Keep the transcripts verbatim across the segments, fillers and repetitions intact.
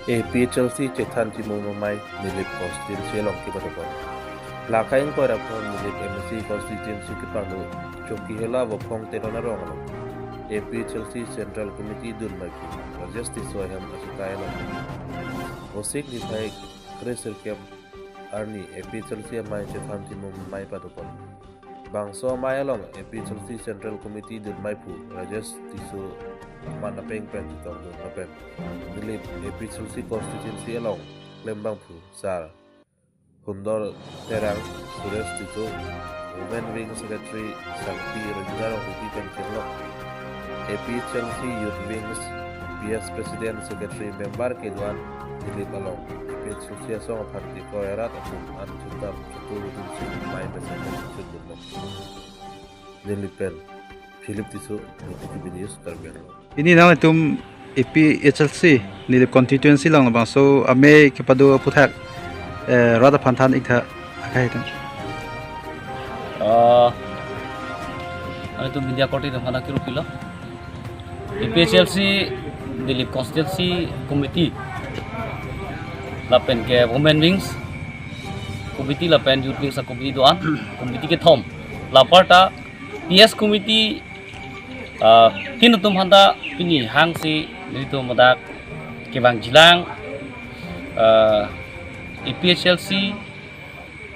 A P H L C chethan chimum amei Nilip constituency along kepadopon. Laka ingkoi ra phongo Nilip M A C constituency kepanglo Chokihola Vophong Teron arong along A P H L C Central Committee dunmai aphu Rajesh Tisso ahem achitai along Vosik niphai kre sirkep arni A P H L C amei chethan chimum amei padopon. Bangso amei along A P H L C Central Committee dunmai aphu Rajesh Tisso aman apeng pen chetongdun lapen Nilip A P H L C constituency along klembangphu Sar Hundor Terang, Suresh Tisso, Women Wing Secretary Sangpi Rojina Rongsopi pen chenglok A P H L C Youth Wings P S President Secretary Member kedo-an Nilip along A P H L C asong aphan kekroi arat atum an chutam chutu hudun si amei mesen chutdunlo. Nilip pen Philip Tisso, Nilip T V News, Karbi Anglong. Pini nangtum A P H L C Nilip constituency along bangso amei kepado aphuthak, eh, rat aphan than-ik tha akhai atum. Ah, nangtum media korte atum aphan kiru pilo. A P H L C Nilip Constituency Committee lapen ke Women Wings Committee lapen Youth Wings a-committee do-an, committee kethom. La apar ta P S Committee, ah, tin atum aphanta pini hangsi nelitum ladak kevangjilang, ah, A P H L C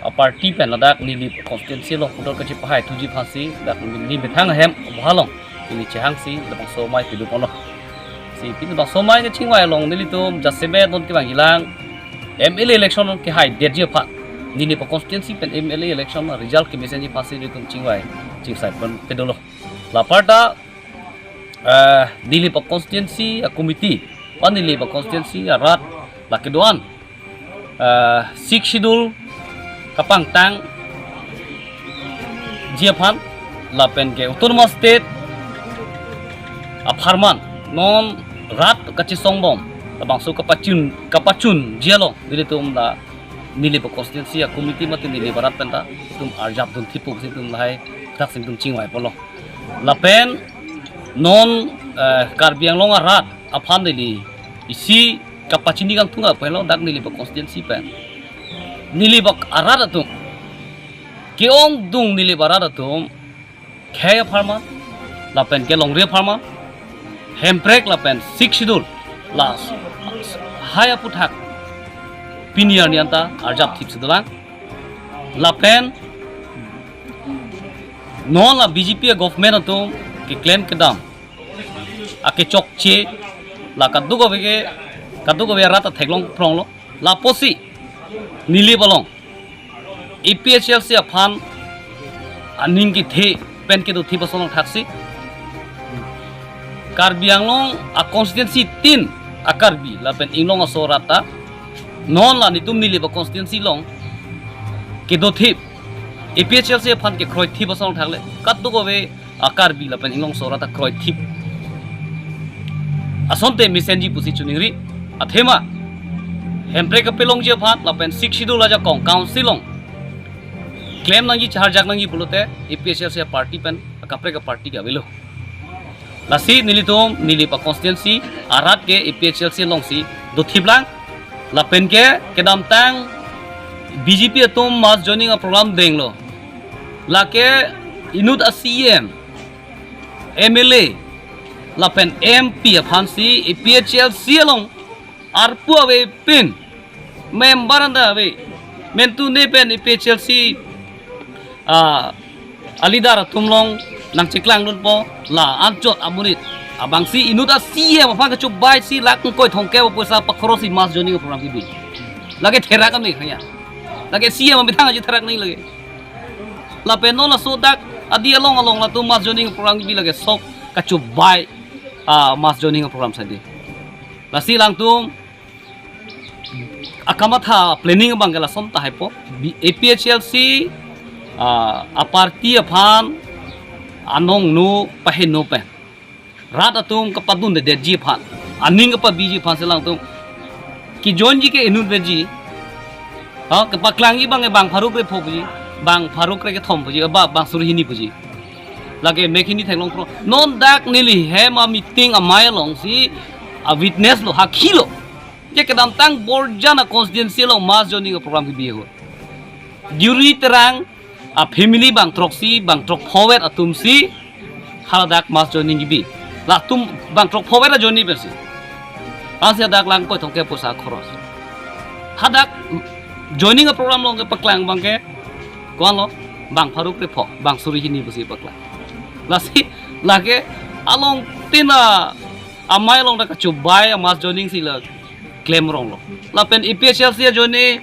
a-party pen ladak Nilip constituency along pudor kachepahai thuji aphansi dak neli methang ahem bohalong pini chehangsi labangso amei piduponlo. Si pini bangso amei kachingvai along nelitum jasemet non kevangjilang M L A election kehaidetji aphan, Nilip constituency pen M L A election result kemesenji aphansi nelitum chingvai chingsai pen pedolo. La apar ta, eh, Nilip constituency a-committee, pa Nilip constituency arat la kedo-an, eh, Sixth Schedule kapangtangji aphan lapen ke Autonomous State apharman non rat kachesongbom labangso kapachun, kapachunji along nelitum la Nilip constituency a-committee mate Nilip arat penta itum arjap dunthippo pusi itum lahai thaksi itum chingvaiponlo. Lapen non, eh, Karbi Anglong arat aphan neli isi kapachini kangtung apotlo dak Nilip constituency pen. Nilip arat atum, ke-ongdung Nilip arat atum, khei apharman lapen ke longri apharman, hemprek lapen Sixth Schedule lahai aphuthak pini arni anta arjap thipsi dolang. Lapen non la B J P a-government atum keklem kedam akechokche la kadokave ke, kadokave arat ta theklong pronglo. Lapusi Nilip along A P H L C aphan aning kethe pen kedothip ason thaksi Karbi Anglong a-constituency tin a-Karbi lapen inglong aso arat ta non la nelitum Nilip a-constituency along kedothip, A P H L C aphan kekroithip ason thakle kadokave a-Karbi lapen inglong aso arat ta kroithip asonte mesenji pusi choningri. Athema hemprek kapelongji aphan lapen Sixth Schedule ajakong council along klem nangji, charjak nangji pulote A P H L C a-party pen akaprek a-party ke avelo. Lasi nelitum Nilip a-constituency arat ke A P H L C alongsi dothiplang. Lapen ke kedamtang B J P atum mass joining a-program denglo. Lake inut a-C E M, M L A lapen M P aphansi A P H L C along arpu avepin, member anta ave, mentu ne pen A P H L C, ah, a-leader atum along nangcheklangdunpo, la anchot amonit abangsi inut a-C E M aphan kachobai si lakh ingkoi thomkep apoisa pakhorosi mass joining program kebi. Lake therak kami khanya. Lake C E M amethang aji therak nangji lake. Lapen non laso dak adi along along latum mass joining program kebi lake sok kachobai, ah, mass joining program sadi. Lasi alangtum akamatha planning abang ke lason tahaipo. Bi-, A P H L C, ah, a-party aphan anong no paheno pen rat atum kapadundedetji aphan, aning kapabiji aphansi alangtum kejoinji ke inut veji. Ha, kepaklangji abang ke bang pharo kre pho puji, bang pharo kre kethom puji, ba bang suri hini puji. Lake mek hini theklong pro. Non dak neli hem a-meeting amei alongsi a-witness lo, hakhi lo. Ke kedamtang Borjan a constituency along mass joining a program kebi ahut, Duri Terang a family bang throksi bang throksi pho vet atum si haladak mass joining kebi. Latum bang throksi pho vet a joining pensi. Ansi hadak lang koi thongke poisa khoros. Hadak joining a program along kepaklang abang ke ko-an lo, bang pharo krepho, bang suri hini pusi paklang. Lasi lake along tin a amei along dak kachubai a mass joining si la klem rong lo. Lapen A P H L C a joining,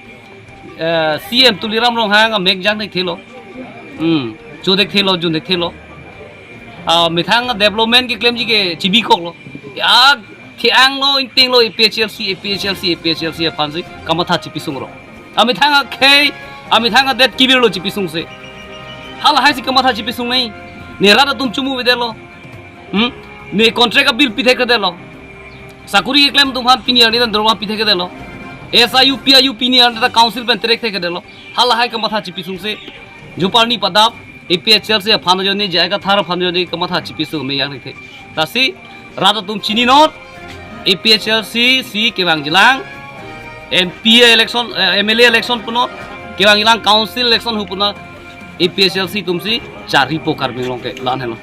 eh, C M Tuliram Ronghang a mek jang thekthelo. Hmm, cho thekthelo, jun thekthelo. Ah, methang development keklemji ke chibikok lo. Ya, thiang lo, ingting lo, A P H L C, A P H L C, A P H L C aphan si kamatha chipisung rong. Amethang akhei, amethang adet kibir lo chipisung se. Halahai si kamatha chipisung nei. Ne rat atum chumu vedetlo. Hmm? Ne contract a bill pithekthedetlo. Sakuri keklem atum aphan pini arni ta dorma pithekthedetlo. S I U, P I U pini arni ta council pen terek thekthedetlo. Halahai kamatha chipisung se. Juparni padap, A P H L C aphan ajoine, J I Kathar aphan ajoine kamatha chipisung me yang thekthe. Lasi rat atum chininon, A P H L C si kevangjilang, M P election, eh, M L A election punon, kevangjilang council election hu punon, A P H L C atum si charipo Karbi Anglong ke, la-an helo.